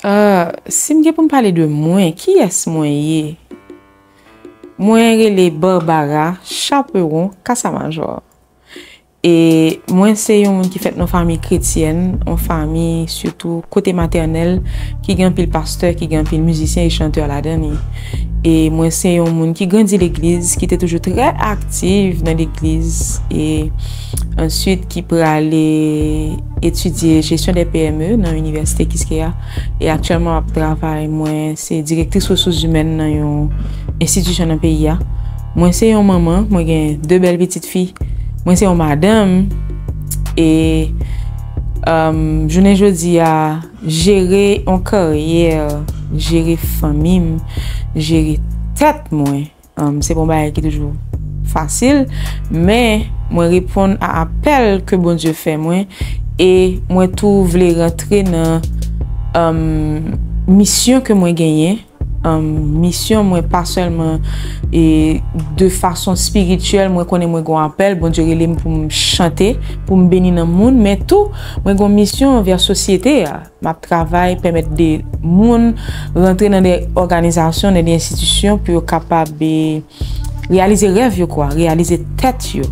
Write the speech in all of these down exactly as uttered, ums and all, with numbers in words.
Ah, si m gen pou m pale de mwen, kiyès mwen ye? Mwen rele Barbara Chaperon Casamajor. E mwen se yon moun ki fèt nan fanmi kretyèn, yon fanmi sitou kote matènèl, ki gen anpil pastè, ki gen anpil mizisyen e chantè ladan li. E mwen se yon moun ki grandi legliz, ki te toujou trè aktif nan legliz, e answit ki prale etidye jesyon de P M E nan inivèsite Kiskeya. E aktyèlman, m ap travay, mwen se direktris resous imèn nan yon enstitisyon nan peyi a. Mwen se yon manman, mwen gen de bèl pitit fi. Mwen se yon madanm. E, um, jounen jodi a, jere yon karyè, jere fanmi m, jere tèt mwen, um, se pa yon bagay ki toujou fasil, men mwen reponn a apèl ke Bondye fè mwen, e mwen tou vle rantre nan, um, misyon ke mwen genyen. Um, misyon mwen pa sèlman, e, de fason espirityèl, mwen konnen mwen gen yon apèl, Bondye rele m pou m chante, pou m beni nanm moun, men tou, mwen gen yon misyon anvè sosyete a. M ap travay, pèmèt de moun rantre nan de òganizasyon, nan de enstitisyon pou yo kapab, e, reyalize rèv yo, kwa, reyalize tèt yo.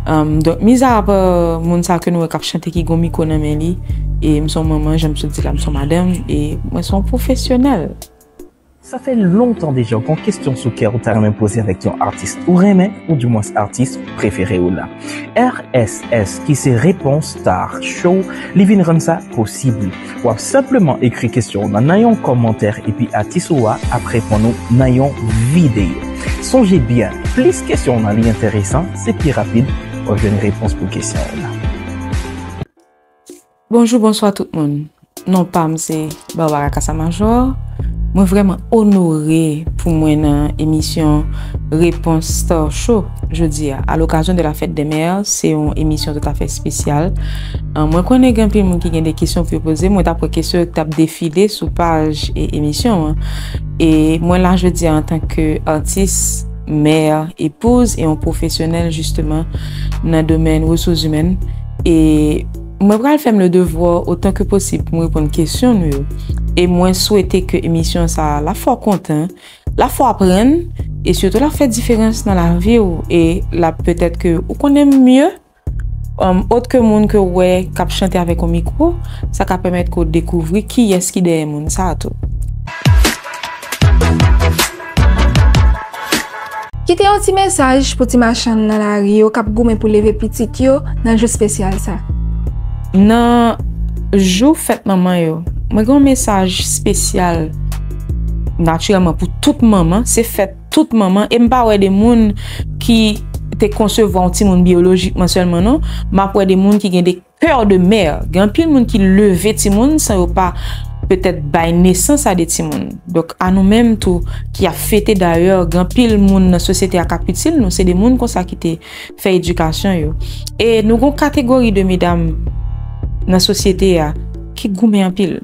Um, donk, mizapa moun sa ke nou wè k ap chante ki gon mikwo nan men li, e m se yon manman, jan m sot di la, m se yon madanm, e mwen se yon pwofesyonèl. Sa fè lontan deja w gon kesyon sou kè w ta renmen poze avèk yon atis ou renmen, oudimwens atis prefere w la. R S S, ki se Réponse Star Show, li vin rann sa posib. W ap senpleman ekri kesyon w nan nan yon kòmantè epi atis ou a ap reponn ou nan yon videyo. Sonje byen, plis kesyon w nan li enteresan, se pi rapid w ap jwenn repons pou kesyon w la. Bonjou, bonswa tout moun. Non pa m se Barbara Casamajor. Mwen vrèman onore pou mwen nan emisyon Réponse Star Show jodi a, à l'occasion de la fête des mères. Se yon emisyon toutafè espesyal. An, mwen konnen gen anpil moun ki gen de kesyon pou yo poze. Mwen t ap wè kesyon yo ki t ap defile sou paj e emisyon an. E mwen la jodi a antanke atis, mè, epouz e yon pwofesyonèl jisteman nan domèn resous imèn. E mwen pral fè m le devwa otan ke posib pou m reponn kesyon nou yo. E mwen swete ke emisyon sa a l ap fè w kontan, l ap fè w aprann, e sitou l ap fè diferans nan lavi w, e l ap petèt ke ou konnen m mye, um, ot ke moun ke w wè k ap chante avèk yon mikwo, sa ka pèmèt ke w dekouvri kiyès ki dèyè moun sa a tou. Kite yon ti mesaj pou ti machann nan lari yo k ap goumen pou leve pitit yo nan jou espesyal sa. Nan jou fèt manman yo, mwen gen yon mesaj espesyal natirèlman pou tout manman, se fèt tout manman, e m pa wè de moun ki te konsevwa yon timoun byolojikman sèlman non, m ap wè de moun ki gen de cœur de mère. Gen anpil moun ki leve timoun san yo pa petèt bay nesans a de timoun. Donk, a nou menm tou ki ap fete dayè, gen anpil moun nan sosyete a k ap itil nou, se de moun konsa ki te fè edikasyon yo. E nou gen yon kategori de medam nan sosyete a ki goumen anpil.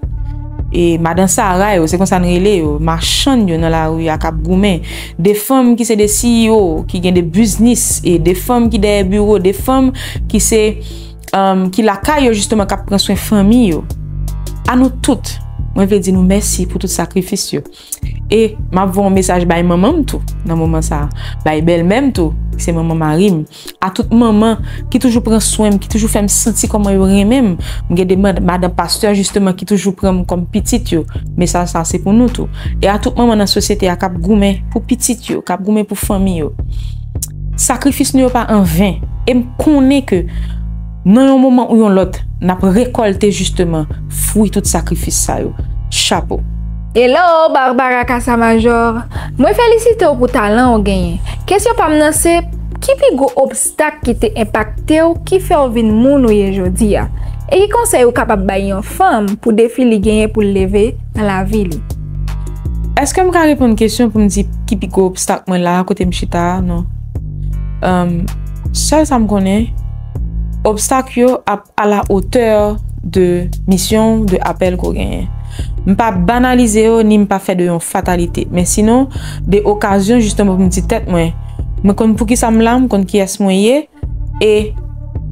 E madan Sara yo, se konsa n rele yo, machann yo nan lari a k ap goumen. De fanm ki se de C E O, ki gen de biznis, e de fanm ki dèyè biwo, de fanm ki se um, ki lakay yo jisteman k ap pran swen fanmi yo. A nou tout, mwen vle di nou mèsi pou tout sakrifis yo. E m ap voye yon mesaj bay manman m tou nan moman sa a, bay bèlmè m tou, ki se manman mari m, a tout manman ki toujou pran swen m, ki toujou fè m santi kòman yo renmen m. M gen de mad- madan pastè jisteman ki toujou pran m kòm pitit yo. Mesaj sa a se pou nou tou. E a tout manman nan sosyete a k ap goumen pou pitit yo, k ap goumen pou fanmi yo. Sakrifis nou yo pa anven. E m konnen ke nan yon moman ou yon lòt, n ap rekòlte jisteman fwi tout sakrifis sa yo. Chapo! Hello, Barbara Casamajor! Mwen felisite w pou talan w genyen. Kesyon pa m nan se, ki pi gwo obstak ki te enpakte w ki fè w vin moun ou ye jodi a? E ki konsèy ou kapab bay yon fanm pou defi li genyen pou l leve nan lavi li? Èske m ka reponn kesyon pou m di ki pi gwo obstak mwen la a kote m chita a? Non. Um, sèl sa m konnen, obstak yo ap à la hauteur de misyon, de apèl ke w genyen. M pa banalize yo, ni m pa fè de yon fatalite. Men sinon, de okazyon, jisteman, pou m di tèt mwen, mwen konn poukisa m la, m konn kiyès mwen ye, e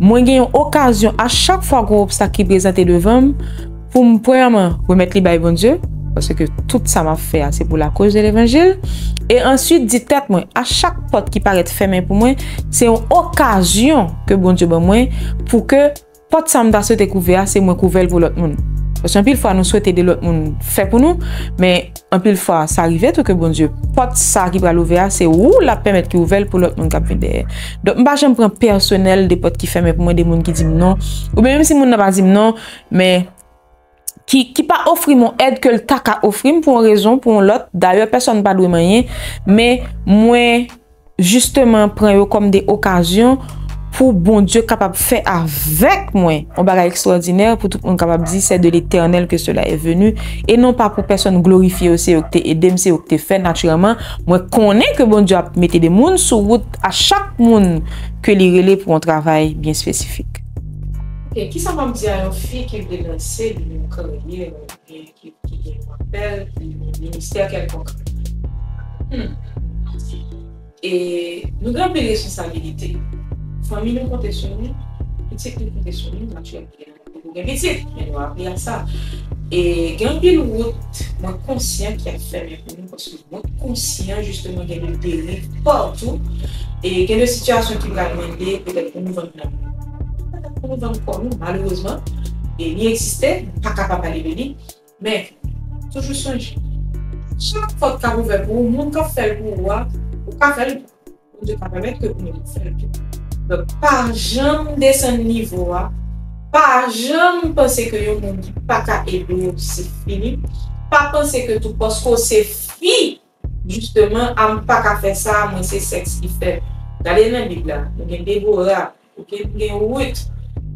mwen gen yon okazyon, a chak fwa gen yon obstak ki prezante devan m, pou m premyèman remèt li bay Bondye, paske tout sa m ap fè a se pou lakoz de levanjil, e answit di tèt mwen, a chak pòt ki parèt fèmen pou mwen, se yon okazyon ke Bondye ban mwen pou ke pòt sa m ta swete kouvè a, se mwen kouvè l pou lòt moun. Paske anpil fwa nou swete de lòt moun fè pou nou, men anpil fwa sa rive tou ke Bondye, pòt sa ki pral ouvè a, se ou l ap pèmèt ki ouvè l pou lòt moun k ap vin dèyè. Donk m pa janm pran pèsonèl de pòt ki fèmen pou mwen, de moun ki di m non, oubyen menm si moun nan pa di m non, men ki, ki pa ofri m yon èd ke l ta ka ofri m pou yon rezon, pou yon lòt. Dayè, pèsonn pa dwe m anyen, men mwen jisteman pran yo kòm de okazyon pou Bondye kapab fè avèk mwen yon bagay ekstwòdinè, pou tout moun kapab di, c'est de l'Éternel que cela est venu, e non pa pou pèsonn glorifye yo, se yo ki te ede m, se yo ki te fè natirèlman. Mwen konnen ke Bondye ap mete de moun sou wout a chak moun ke li rele pou yon travay byen espesifik. Ok, kisa w ap di a yon fi ki vle lanse li yon karyè, oubyen ki, ki gen yon apèl, yon ministè kèlkonk? Hmm. E nou gen anpil responsabilite. Fanmi nou konte sou nou, pitit nou konte sou nou, natirèlman, nou gen pitit, men nou apre a sa. E gen anpil wout, mwen konsyan ki ap fèmen pou nou, paske mwen konsyan jisteman gen de deriv patou, e gen de sitiyasyon ki pral mande petèt pou nou vann nanm nou, petèt pou nou vann kò nou, malerezman, e li egziste, nou pa ka pa pale de li, men toujou sonje, chak pòt k ap ouvè pou ou, moun k ap fè l pou ou a, ou ka fè l, Bondye ka pèmèt ke ou menm ou fè l tou. Donk, pa janm desann nivo a, pa janm panse ke yon moun ki pa ka ede w se fini, pa panse ke tou paske w se fi, jisteman, a m pa ka fè sa, mwen se sèks ki fèb. Gade nan Bib la, nou gen Debora, ok, nou gen Ruth.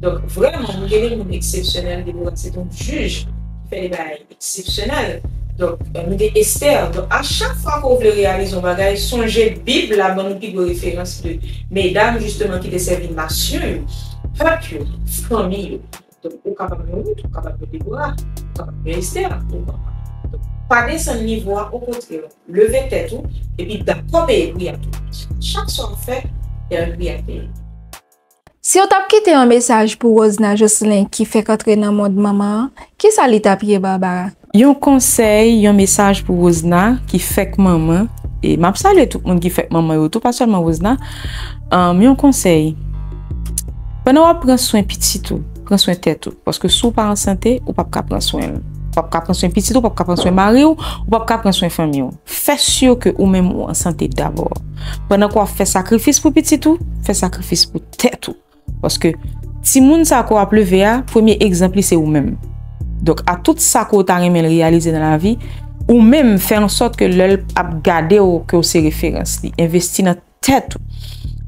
Donk, vrèman, nou gen de moun eksepsyonèl, Debora se yon jij ki fè de bagay eksepsyonèl. Donk, nou gen Esther. Donk, a chak fwa ke w vle reyalize yon bagay, sonje Bib la ban nou pi gwo referans de medam, jisteman, ki te sèvi nasyon yo, pèp yo, fanmi yo. Donk, ou kapab yon Ruth, ou kapab yon Debora, ou kapab yon Esther, ou kapab. Donk, pa desann nivo a, okontrè, leve tèt ou, epi dakò peye pri a tou. Chak sa w ap fè, gen yon pri a peye. Si w t ap kite yon mesaj pou Rosna Jocelyn ki fèk antre nan mond manman an, kisa li t ap ye, Barbara? Yon konsèy, yon mesaj pou Rosna ki fèk manman, e m ap salye tout moun ki fèk manman yo tou, pa sèlman Rosna. Ahn, yon konsèy, pandan w ap pran swen pitit ou, pran swen tèt ou. Paske si w pa an sante, ou p ap ka pran swen l. Ou p ap ka pran swen pitit ou, ou p ap ka pran swen mari w, ou p ap ka pran swen fanmi w. Fè si ke ou menm ou an sante dabò. Pandan ke w ap fè sakrifis pou pitit ou, fè sakrifis pou tèt ou. Paske timoun sa ke w ap leve a, premye egzanp li se ou menm. Donk, a tout sa ke w ta renmen l reyalize nan lavi, ou menm fè ansòt ke lè l ap gade w, ke w se referans li. Envesti nan tèt ou.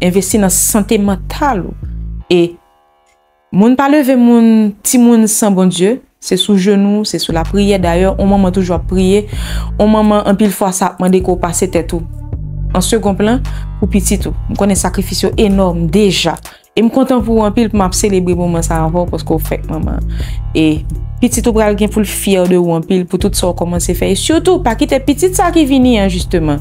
Envesti nan sante mantal ou. E moun pa leve moun, timoun san Bondye, se sou jenou, se sou lapriyè. Dayè, yon manman toujou ap priye. Yon manman, anpil fwa, sa ap mande ke w pase tèt ou an segon plan pou pitit ou. M konnen sakrifis yo enòm deja. E m kontan pou ou anpil, pou m ap selebre moman sa avè w, paske w fèk manman. E pitit ou pral gen pou l fyè de ou anpil pou tout sa w kòmanse fè. E sitou, pa kite pitit sa ki vini an, jisteman,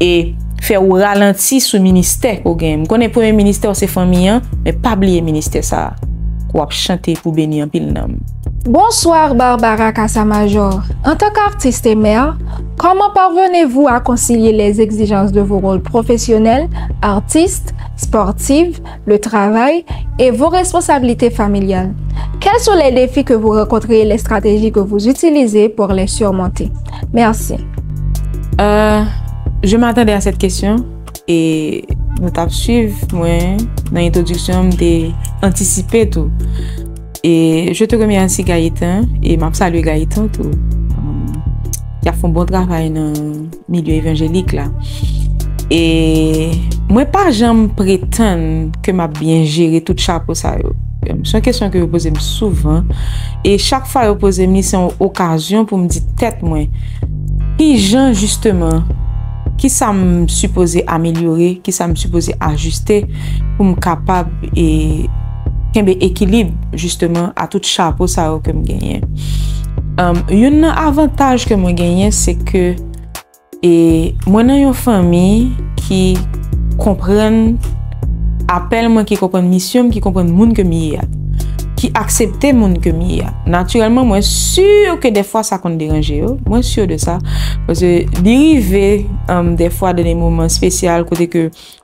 e fè w ralanti sou ministè ke w genyen. M konnen premye ministè w se fanmi an, men pa bliye ministè sa a ke w ap chante pou beni anpil nanm. Bonsoir Barbara Casamajor. En tant qu'artiste et mère, comment parvenez-vous à concilier les exigences de vos rôles professionnels, artiste, sportive, le travail et vos responsabilités familiales? Quels sont les défis que vous rencontrez et les stratégies que vous utilisez pour les surmonter? Merci. Euh, je m'attendais à cette question. E nou t ap swiv mwen nan entwodiksyon, m te antisipe tou. E je te remercie Gaëtan, e m ap salye Gaëtan tou, ki ap fè yon bon travay nan milye evanjelik la. E mwen pa janm pretann ke m ap byen jere tout chapo sa yo. Se yon kesyon ke yo poze m souvan. E chak fwa yo poze m li, se yon okazyon pou m di tèt mwen, kijan jisteman, kisa m sipoze amelyore, kisa m sipoze ajiste pou m kapab e kenbe ekilib jisteman a tout chapo sa yo ke m genyen. Youn nan avantaj ke mwen genyen, se ke e mwen nan yon fanmi ki konprann apèl mwen, ki konprann misyon m, ki konprann moun ke m ye a, ki aksepte moun ke m ye a. Natirèlman, mwen si ke dèfwa sa konn deranje yo. Mwen si de sa. Paske li rive, um, dèfwa, nan de moman espesyal, kote ke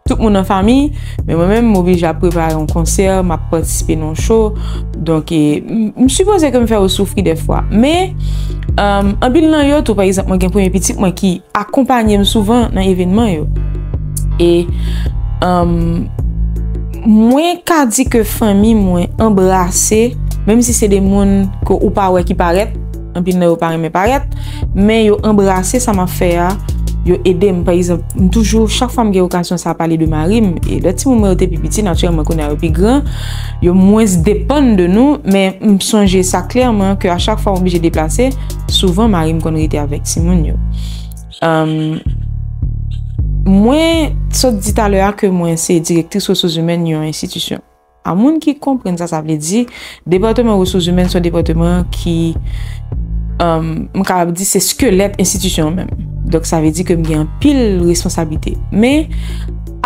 tout moun an fanmi, men mwen menm, m oblije ap prepare yon konsè, m ap patisipe nan yon show. Donk, e, m, m sipoze ke m fè yo soufri dèfwa. Men, um, anpil nan yo tou, pa egzanp, mwen gen premye pitit mwen ki akonpaye m souvan nan evènman yo. E, um, mwen ka di ke fanmi mwen anbrase, menm si se de moun ke ou pa wè ki parèt, anpil nan yo pa renmen parèt, men yo anbrase sa m ap fè a, yo ede m. Pa egzanp, m toujou, chak fwa m gen okazyon sa, pale de mari m, e lè timoun mwen yo te pi piti, natirèlman, kounye a yo pi gran, yo mwens depann de nou, men m sonje sa klèman, ke a chak fwa m oblije deplase, souvan mari m konn rete avèk timoun yo. Um, mwen sot di talè a ke mwen se direktris resous imèn yon enstitisyon. A moun ki konprann sa sa vle di, depatman resous imèn se yon depatman ki, um, m kapab di se skelèt enstitisyon an menm. Donk, sa vle di ke m gen anpil responsablite. Men,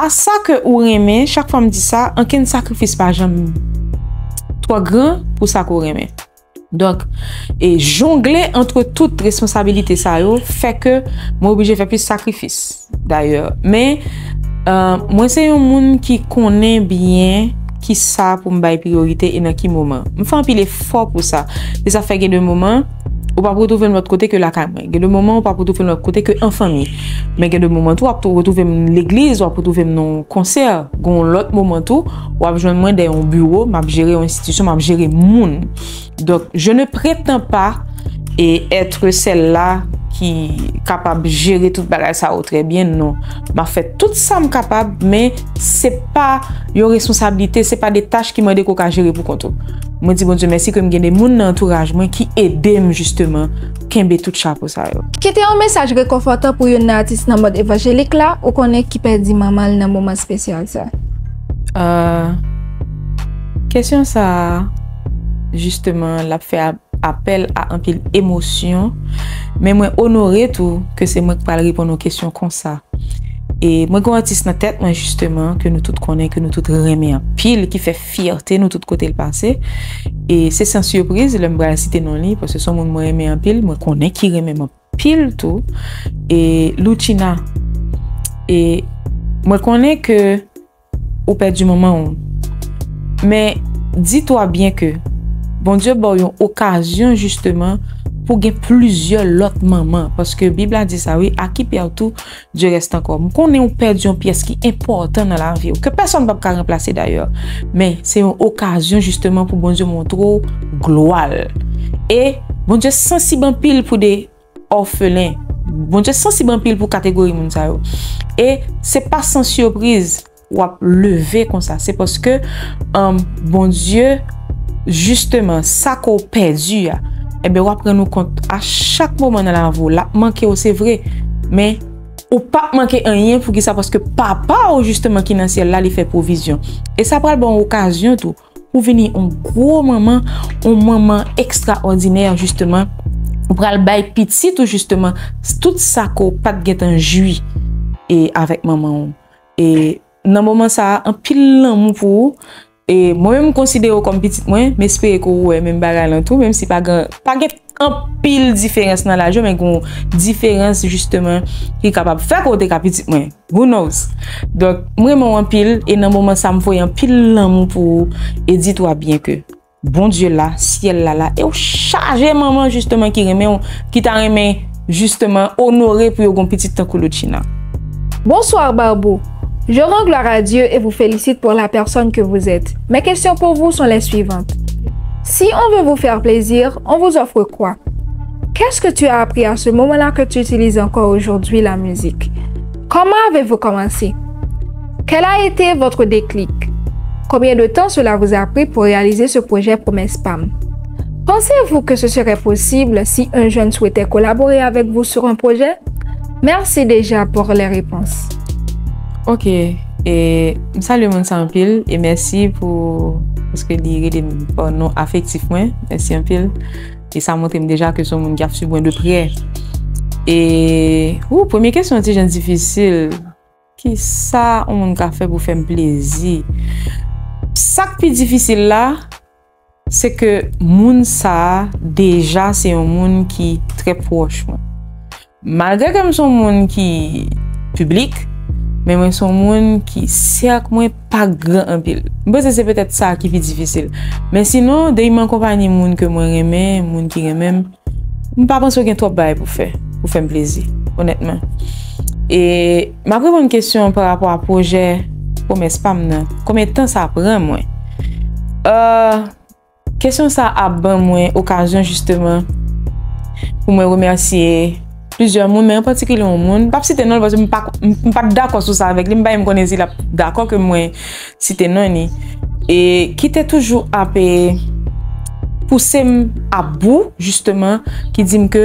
a sa ke ou renmen, chak fwa m di sa, ankenn sakrifis pa janm twò gran pou sa ke w renmen. Donk, e jongle antre tout responsabilite sa yo fè ke mwen oblije fè plis sakrifis, dayè. Men, euh, mwen se yon moun ki konnen byen kisa pou m bay priyorite e nan ki moman. M fè anpil efò pou sa. Se sa fè gen de moman, ou p ap retwouve m lòt kote ke lakay mwen. Gen de moman, ou p ap retwouve m lòt kote ke an fanmi. Men gen de moman tou, w ap tou retwouve m legliz, w ap retwouve m nan yon konsè. Gen yon lòt moman tou, w ap jwenn mwen dèyè yon biwo, m ap jere yon enstitisyon, m ap jere moun. Donc, je ne prétends pas et être celle-là ki kapab jere tout bagay sa yo trè byen, non. M ap fè tout sa m kapab, men se pa yon responsablite, se pa de tach ki mande ke w ka jere pou kont ou. Mwen di Bondye mèsi ke m gen de moun nan antouraj mwen ki ede m jisteman kenbe tout chapo sa yo. Kite yon mesaj rekonfòtan pou youn nan atis nan mond evanjelik la, ou konnen ki pèdi manman l nan moman espesyal sa. Euh, kesyon sa a, jisteman, l ap fè ap-, apèl a anpil emosyon, men mwen onore tou ke se mwen k pral reponn yon kesyon konsa. E mwen gen yon atis nan tèt mwen, jisteman, ke nou tout konnen, ke nou tout renmen anpil, ki fè fyète nou tout kote l pase. E se san sipriz, lè m pral site non li, paske se yon moun mwen renmen anpil, mwen konnen ki renmen m anpil tou. E Loutchina, e mwen konnen ke ou pèdi manman w. Men, dis-toi bien que Bondye ba w yon okazyon, jisteman, pou gen plizyè lòt manman. Paske Bib la di sa, wi, à qui perd tout, Dieu reste encore. M konnen w pèdi yon pyès ki enpòtan nan lavi w, ke pèsonn p ap ka ranplase dayè. Men, se yon okazyon, jisteman, pou Bondye montre w glwa l. E Bondye sansib anpil pou de òfelen. Bondye sansib anpil pou kategori moun sa yo. E se pa san sipriz w ap leve konsa. Se paske, um, Bondye, jisteman, sa ke w pèdi a, enben, w ap rann ou kont a chak moman nan lavi w. L ap manke w, se vre. Men, ou p ap manke anyen. Poukisa? Paske Papa w, jisteman, ki nan syèl la, li fè pwovizyon. E sa pral ba w yon okazyon tou pou vini yon gwo manman, yon manman ekstraòdinè, jisteman. Ou pral bay pitit ou, jisteman, tout sa ke w pa t gentan jwi e avèk manman w. E nan moman sa a, anpil lanmou pou ou. E mwen menm, m konsidere w kòm pitit mwen, m espere ke w wè menm bagay lan tou, menm si pa gen, pa gen anpil diferans nan laj yo, men gen yon diferans, jisteman, ki kapab fè ke w te ka pitit mwen. Who knows? Donk, m renmen w anpil, e nan moman sa, m voye anpil lanmou pou ou, e dis-toi bien que Bondye la, syèl la la, e w chaje manman, jisteman, ki renmen w, ki ta renmen, jisteman, onore pou yo gen yon pitit tankou Loutchina. Bonsoir Barbou. Je rends gloire à Dieu et vous félicite pour la personne que vous êtes. Mes questions pour vous sont les suivantes. Si on veut vous faire plaisir, on vous offre quoi? Qu'est-ce que tu as appris à ce moment-là que tu utilises encore aujourd'hui la musique? Comment avez-vous commencé? Quel a été votre déclic? Combien de temps cela vous a pris pour réaliser ce projet Promesse Pam? Pensez-vous que ce serait possible si un jeune souhaitait collaborer avec vous sur un projet? Merci déjà pour les réponses. Ok, e m salye moun sa anpil, e mèsi pou, paske li rele m pa non afektif mwen. Mèsi anpil. E sa montre m deja ke se yon moun ki ap swiv mwen de prè. E, ou, premye kesyon an ti jan difisil. Kisa yon moun ka fè pou fè m plezi? Sa k pi difisil la, se ke moun sa a deja se yon moun ki trè pwòch mwen. Malgre ke m se yon moun ki piblik, men mwen se yon moun ki sèk mwen pa gran anpil. M panse se petèt sa ki pi difisil. Men sinon, depi m an konpanyi moun ke mwen renmen, moun ki renmen m, m pa panse w gen twòp bagay pou fè, pou fè m plezi, onètman. E m ap reponn kesyon pa rapò a pwojè pwomès pa m nan. Konbyen tan sa pran mwen? Euh, kesyon sa ap ban mwen okazyon, jisteman, pou mwen remèsye plizyè moun, men an patikilye yon moun. M p ap site non l paske m pa, m, m pa t dakò sou sa avèk li, m pa menm konnen si l ap dakò ke mwen site non li. E ki te toujou ap, e, pouse m a bou, jisteman, ki di m ke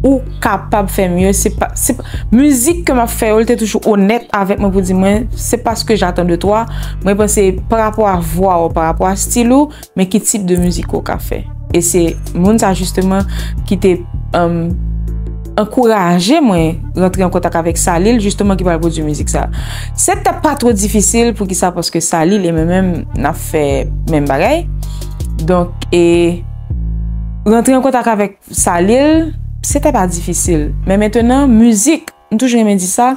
ou kapab fè mye, se pa, se pa, mizik ke m ap fè yo, li te toujou onèt avèk mwen pou di mwen, c'est pas ce que j'attends de toi. Mwen panse pa rapò a vwa w, pa rapò a stil ou, men ki tip de mizik ou ka fè. E se moun sa, jisteman, ki te, um, ankouraje mwen rantre an kontak avèk Salil, jisteman, ki pral pwodui mizik sa. Se t ap pa twò difisil, poukisa? Paske Salil e mwen menm, n ap fè menm bagay. Donk, e rantre an kontak avèk Salil, se t ap pa difisil. Men mentenan, mizik, m toujou renmen di sa,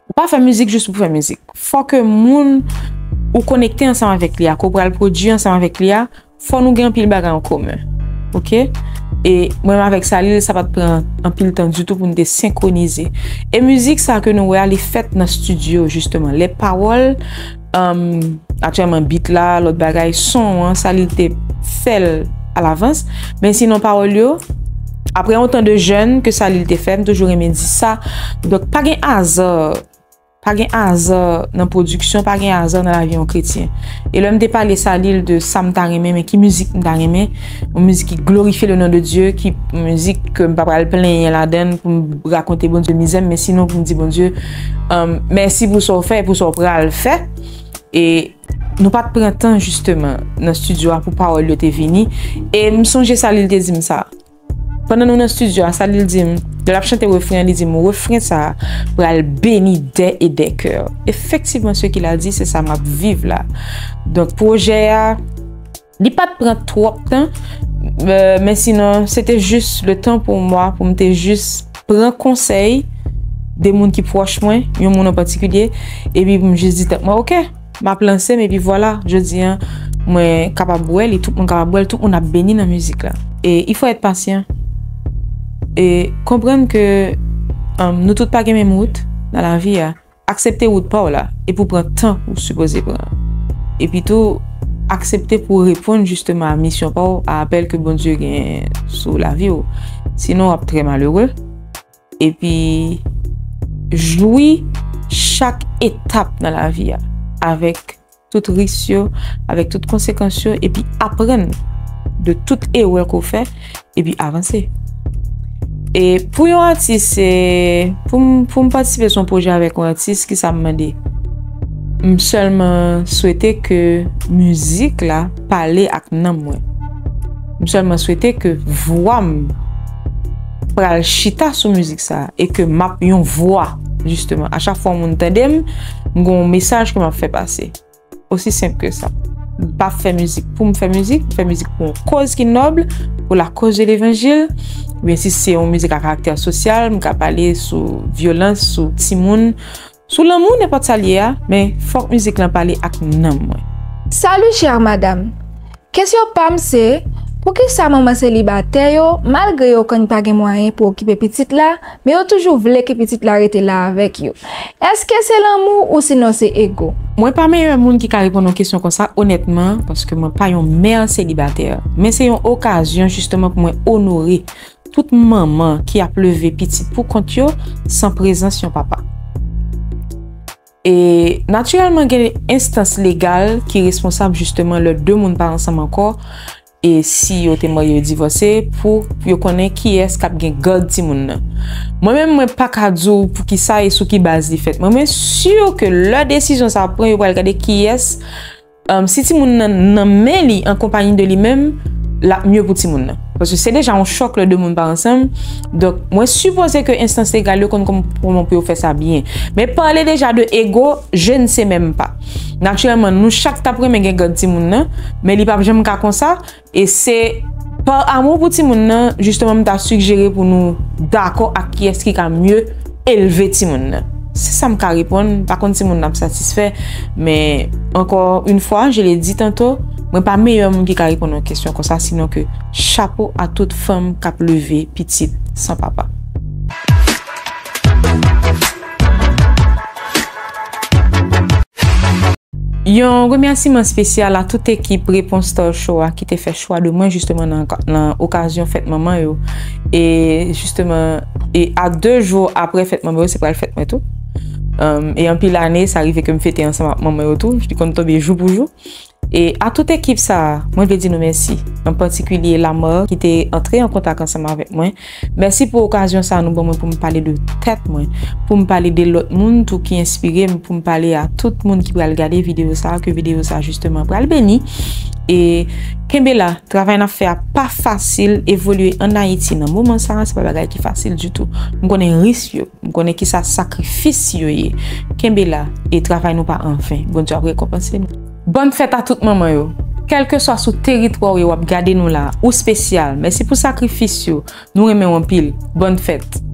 ou pa fè mizik jis pou fè mizik. Fò ke moun ou konekte ansanm avèk li a, ke w pral pwodui ansanm avèk li a, fò nou gen anpil bagay an komen. Oke? E mwen menm avèk Salil, sa pa t pran anpil tan ditou pou nou te senkwonize. E mizik sa ke nou wè a, li fèt nan estidyo, jisteman. Lè pawòl, um, aktyèlman, beat la, lòt bagay, son an, Salil te fè l alavans. Men sinon, pawòl yo, apre yon tan de jèn ke Salil te fè, m toujou renmen di sa. Donk, pa gen aza, pa gen aza nan pwodiksyon, pa gen aza nan lavi yon kretyen. E lè m te pale Salil de sa m ta renmen, men ki mizik m ta renmen, yon mizik ki glorifye le non de Dye, ki, yon mizik ke m pa pral plenyen ladan l pou m rakonte Bondye mizè m, men sinon pou m di Bondye, um, mèsi pou sa w fè e pou sa w pral fè. E nou pa t pran tan, jisteman, nan estidyo a pou pawòl yo te vini. E m sonje Salil te di m sa. Pandan nou nan estidyo a, Salil di m, lè l ap chante refren an, li di m, refren sa a pral beni dè e dè kè. Efektivman, ce qu'il a dit, se sa m ap viv la. Donk, pwojè a, li pa t pran twòp tan, euh, men sinon, se te jis le tan pou mwen, pou m te jis pran konsèy de moun ki pwòch mwen, yon moun an patikilye, epi pou m jis di tèt mwen, oke, m ap lanse m, epi vwala, jodi a, mwen kapab bwè li, tout moun kapab bwè li, tout moun ap beni nan mizik la. E il faut être patient. E konprann ke, um, nou tout pa gen menm wout nan lavi a. Aksepte wout pa w la, epi w pran tan ou sipoze pran. Epi tou, aksepte pou w reponn jisteman a misyon pa w, a apèl ke Bondye gen sou lavi w. Sinon, w ap trè malere. Epi, jwi chak etap nan lavi a, avèk tout risk yo, avèk tout konsekans yo, epi aprann de tout erè ke w fè, epi avanse. E pou yon atis, e, pou m, pou m patisipe sou yon pwojè avèk yon atis, kisa m mande? M sèlman swete ke mizik la pale ak nanm mwen. M sèlman swete ke vwa m pral chita sou mizik sa e ke m ap yon vwa, jisteman. A chak fwa yon moun tande m, m gen yon mesaj ke m ap fè pase. Osi senp ke sa. M pa fè mizik pou m fè mizik, m fè mizik pou yon koz ki nòb, pou la cause de l'évangile, oubyen si se yon mizik a karaktè sosyal, m ka pale sou vyolans, sou timoun, sou lanmou, nenpòt sa l ye a, men fòk mizik lan pale ak nanm mwen. Salut chère madame. Kesyon pa m se, poukisa manman selibatè yo, malgre yo konn pa gen mwayen pou okipe pitit la, men yo toujou vle ke pitit la rete la avèk yo? Èske se lanmou ousinon se ego? Mwen pa meyè moun ki ka reponn yon kesyon konsa, onètman, paske mwen pa yon mè selibatè. Men se yon okazyon, jisteman, pou mwen onore tout manman ki ap leve pitit pou kont yo san prezans yon papa. E natirèlman, gen enstans legal ki responsab, jisteman, lè de moun pa ansanm ankò, e si yo te marye, yo divòse, pou yo konnen kiyès k ap gen gad timoun nan. Mwen menm, mwen pa ka di w poukisa e sou ki baz li fèt. Mwen, mwen si ke lè desizyon sa ap pran, yo pral gade kiyès, um, si timoun nan nan men li, an konpayi de li menm, l ap mye pou timoun nan. Paske se deja yon chòk lè de moun pa ansanm. Donk, mwen sipoze ke enstans legal yo konn kòm-, kòman pou yo fè sa byen. Men pale deja de ego, je ne sais même pas. Natirèlman, nou chak t ap renmen gen gad timoun nan, men li p ap janm ka konsa. E se pa amou pou timoun nan, jisteman, m ta sijere pou nou dakò ak kiyès ki ka mye elve timoun nan. Se sa m ka reponn, pa konn si moun nan ap satisfè, men encore une fois, je l'ai dit tantôt, mwen pa meyè moun ki ka reponn yon kesyon konsa, sinon ke chapo a tout fanm k ap leve pitit san papa. Yon remèsiman espesyal a tout ekip Réponse Talk Show a ki te fè chwa de mwen jisteman nan, nan okazyon fèt manman yo. E jisteman, e a de jou apre fèt manman yo, se pral fèt mwen tou. Um, e anpil ane, sa rive ke m fete ansanm ak manman yo tou. Li konn tonbe jou pou jou. E a tout ekip sa a, mwen vle di nou mèsi. An patikilye Lamar ki te antre an kontak ansanm avèk mwen. Mèsi pou okazyon sa a nou ban mwen pou m pale de tèt mwen, pou m pale de lòt moun tou ki enspire m, pou m pale a tout moun ki pral gade videyo sa a, ke videyo sa a jisteman pral beni. E kenbe la, travay n ap fè a pa fasil, evolye ann Ayiti nan moman sa a, se pa bagay ki fasil ditou. M konnen risk yo, m konnen kisa sakrifis yo ye. Kenbe la, e travay nou pa anven. Bondye ap rekonpanse nou. Bòn fèt a tout manman yo. Kèlkeswa sou teritwa w ye w ap gade nou la, ou espesyal. Mèsi pou sakrifis yo. Nou renmen w anpil. Bòn fèt.